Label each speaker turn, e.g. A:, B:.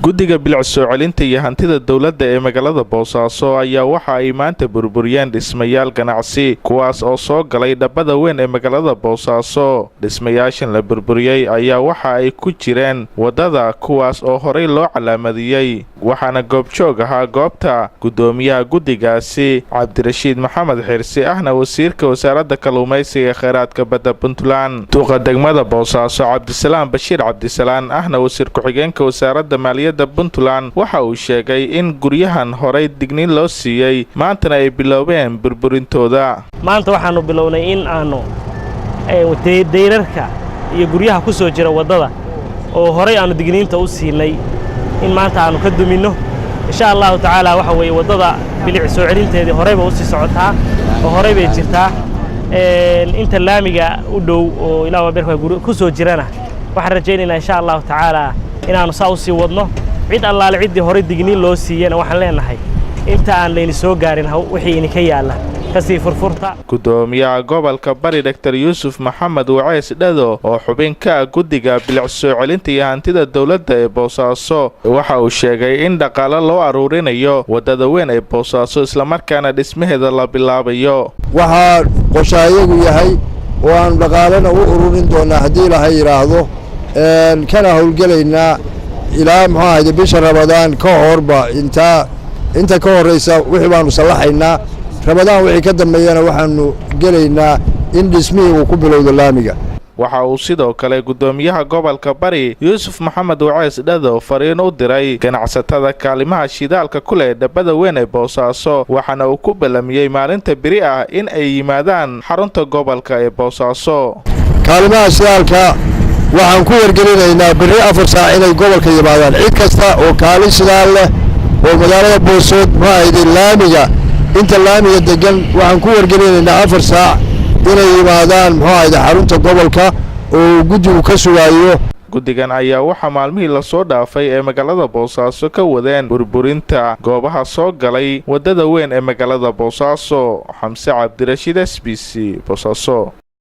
A: Guddiga bilic soo celinta iyo hantida dowladda ee magaalada Boosaaso ayaa waxa ay maanta burburiyeen dhismayaal ganacsi, kuwaas oo soo galay dhabbada weyn ee magaalada Boosaaso. Dhismayaashan la burburiyey ayaa waxa ay ku jireen waddada, kuwaas oo horey loo calaamadiyey, waxaana goobjoog ahaa goobta guddoomiyaha guddigaasi, Cabdirashiid Maxamed Xirsi, ahna wasiirka wasaaradda kalluumaysiga ee kheyraadka badda Puntland. Duqa degmada Boosaaso, Cabdisalaam Bashiir Cabdisalaan, ahna wasiir ku-xigeenka wasaaradda maaliyadda Puntland, waxa uu sheegay in guryahan horay digniin loo siiyey, maantana ay biloobeen burburintooda.
B: Maanta waxaannu bilownay in aannu dayrarka iyo guryaha ku soo jira waddada oo horay aannu digniinta u siinay in maanta aannu ka duminno, insha Allahu tacaala. Waxa weeye, waddada bilic soo celinteedii horeyba u sii socotaa oo horey bay jirtaa. Inta laamiga u dhow oo ilaa beerka ku soo jirana, waxaan rajaynaynaa, insha Allahu tacaala, inaannu saa u sii wadno. Cid allaale ciddii horey digniin loo siiyena waxaan leenahay, inta aan layni soo gaarin, wixii idinka yaalla ka sii furfurta.
A: Gudoomiyaha gobolka Bari, Dr Yuusuf Maxamed Waceys Dhado, oo xubin ka ah guddiga bilic soo celinta iyo hantida dowladda ee Boosaaso, waxa uu sheegay in dhaqaale loo aruurinayo waddada weyn ee Boosaaso, islamarkaana dhismaheeda la bilaabayo.
C: Waxaa qoshaayagu yahay oo aanu dhaqaalena u ururin doonnaa, haddii Ilaahay yidhaahdo, kana howlgelaynaa ilaa, muxuu ahayde, bisha Ramadaan ka horba. Intaa inta ka horraysa wixii baanu sallaxaynaa. Ramadaan wixii ka dambeeyana waxaannu gelaynaa in dhismihii uu ku bilowdo laamiga.
A: Waxa uu sidoo kale guddoomiyaha gobolka Bari, Yuusuf Maxamed Waceys Dhado, fariin u diray ganacsatada kaalimaha shidaalka ku leh dhabbada weyn ee Boosaaso, waxaana uu ku ballamiyey maalinta beri ah in ay yimaadaan xarunta gobolka ee Boosaaso.
C: Kaalimaha shidaalka waxaan ku wargelinaynaa berri 4 saac inay gobolka yimaadaan, cid kasta oo kaalin shidaal leh oo magaalada Boosood, muxuu ahayde, laamiga, inta laamiga degan, waxaan ku wargelinaynaa 4 saac inay yimaadaan, muxuu ahayde, xarunta gobolka oo guddigu ka sugaayo.
A: Guddigan ayaa waxaa maalmihii lasoo dhaafay ee magaalada Boosaaso ka wadeen burburinta goobaha soo galay waddada weyn ee magaalada Boosaaso. Xamse Cabdirashiid, SBC, Boosaaso.